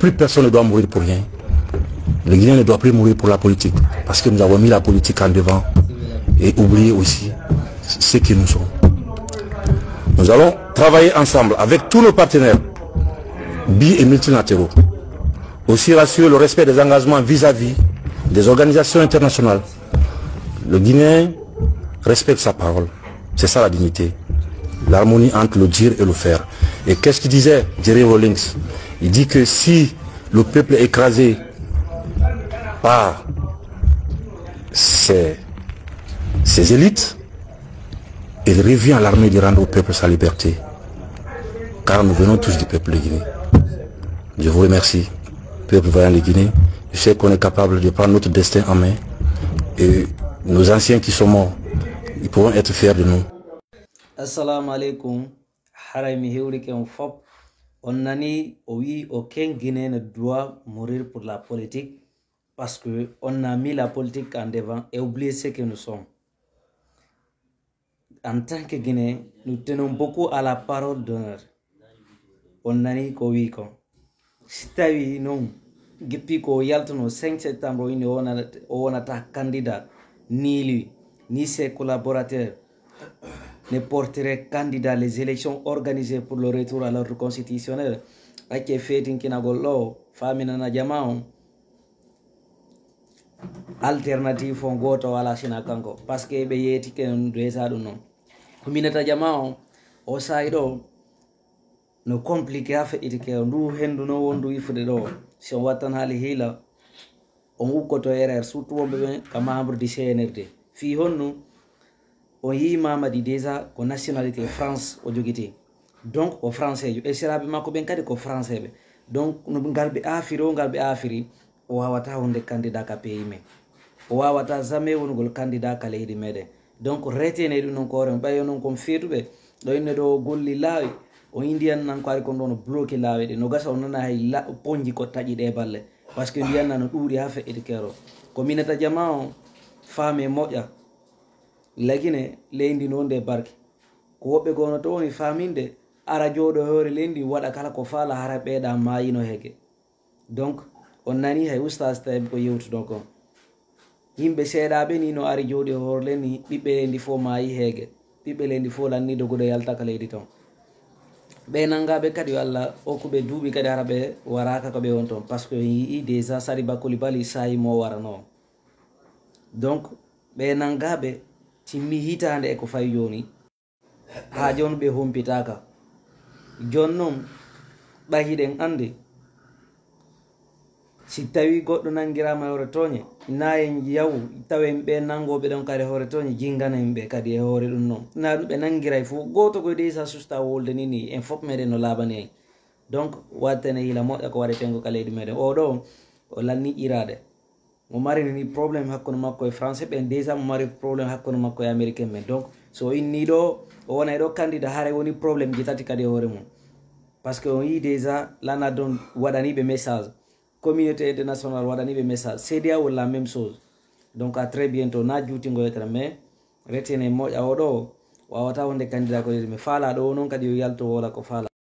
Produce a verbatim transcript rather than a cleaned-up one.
Plus personne ne doit mourir pour rien. Le Guinéen ne doit plus mourir pour la politique. Parce que nous avons mis la politique en devant et oublié aussi ce qui nous sommes. Nous allons travailler ensemble avec tous nos partenaires bi et multilatéraux. Aussi rassurer le respect des engagements vis-à-vis des organisations internationales. Le Guinéen respecte sa parole. C'est ça la dignité. L'harmonie entre le dire et le faire. Et qu'est-ce qu'il disait, Jerry Rawlings? Il dit que si le peuple est écrasé par ses, ses élites, il revient à l'armée de rendre au peuple sa liberté. Car nous venons tous du peuple de Guinée. Je vous remercie, peuple vaillant de Guinée. Je sais qu'on est capable de prendre notre destin en main. Et nos anciens qui sont morts, ils pourront être fiers de nous. Assalamu alaikum. Haray mi hewrike on fop. On nani o wi'i aucun Guinéen ne doit mourir pour la politique parce que on a mis la politique en devant et oublié ce que nous sommes. En tant que Guinéen, nous tenons beaucoup à la parole d'honneur. On nani ko wi'i ko. Si tawi non, depuis ko yaltuno cinq septembre o inni o wona-, o wonata candidat, ni lui, ni ses collaborateurs ne porteraient candidat les élections organisées pour le retour à l'ordre constitutionnel. Acce feetinkinagol ɗo, faaminana jama on. Alternative on gooto wala sina kanko. Parce que ɓe yeetike on déjà ɗum non. Ko minata jama on, o saa'i ɗo, no compliqué ha feƴƴitike o. Ndu hendu no wondu wifude ɗo. Si on wattan haali hiila, on ukkoto erreur, surtout wonɓe ɓen ka membre du C N R D. Fii honnu? On yii Mamadi déjà ko nationalité France o jogiti. Donc o français jo. E siraaɓe makko ɓen kadi ko français ɓe. Donc no ngal ɓe aafiri o, ngal ɓe aafiri, o wawata wonde candidat ka pays men. O wawata jamais wonugol candidat ka leydi meɗen. Donc retenez ɗum non ko hoore, ɓay non kon feetuɓe. Ɗo inne ɗo o golli laawi, o indiyan nan ko ari kon ɗo no bloqué laawi ɗi. No gasa o nana hay la-, ponji ko taƴi ɗe balle. Parce que ndiyan nan no ɗuuɗi ha feƴƴiti kero. Ko minata jama on faame moƴƴa. Lagine leydi no nde barki. Ko woɓɓe goo no to woni faaminde, ara jooɗo hoore leydi waɗa kala ko faala hara ɓeeɗa maayino heege. Donc, on nani hay Oustaz Taib ko yewtuno kon. Yimɓe seeɗaaɓe ni no ari jooɗi hoore leydi, ɓiɓɓe leydi fof maayi heege. Ɓiɓɓe leydi fof lanni dogude yalta ka leydi ton. Ɓe nangaaɓe kadi yo Allah okku ɓe duuɓi kadi hara ɓe waraaka ko ɓe won ton. Parce que on yi'i déjà Sariba Coulibaly saayi mo warano. Donc, ɓe nangaaɓe timmi hitaande e ko fayi jooni. Haa jooni ɓe humpitaaka. Jooni non, ɓay hiɗen anndi, si tawii goɗɗo nanngiraama e hoore tooñe, naa en yahu tawen ɓe nanngooɓe ɗon kadi hoore tooñe, jinnganen ɓe kadi e hoore ɗum non. Naa ɗum ɓe nanngiray fof, gooto ko déjà susta wolde ni, ni en fof meɗen no laaɓani en. Donc, wattene hila moƴƴa ko waɗetee ngo ka leydi meɗen. Oo ɗoo, o lanni ƴiraade. Mo mari ni problème hakkunde makko e français ɓen, déjà mo mari problème hakkunde makko e américain ɓen. Donc, so o inni ɗo, o wona e ɗo candidat, haray woni problème ji tati kadi e hoore mum. Parce que on yii déjà, lana don waɗani ɓe message. Communauté internationale waɗani ɓe message. C D A O la même chose. Donc, à très bientôt, na juutingo yetere, mais retenez moƴƴa o ɗo, wawata wonde candidat ko leydi, mais faala ɗo o non kadi yo yalto woola ko faala.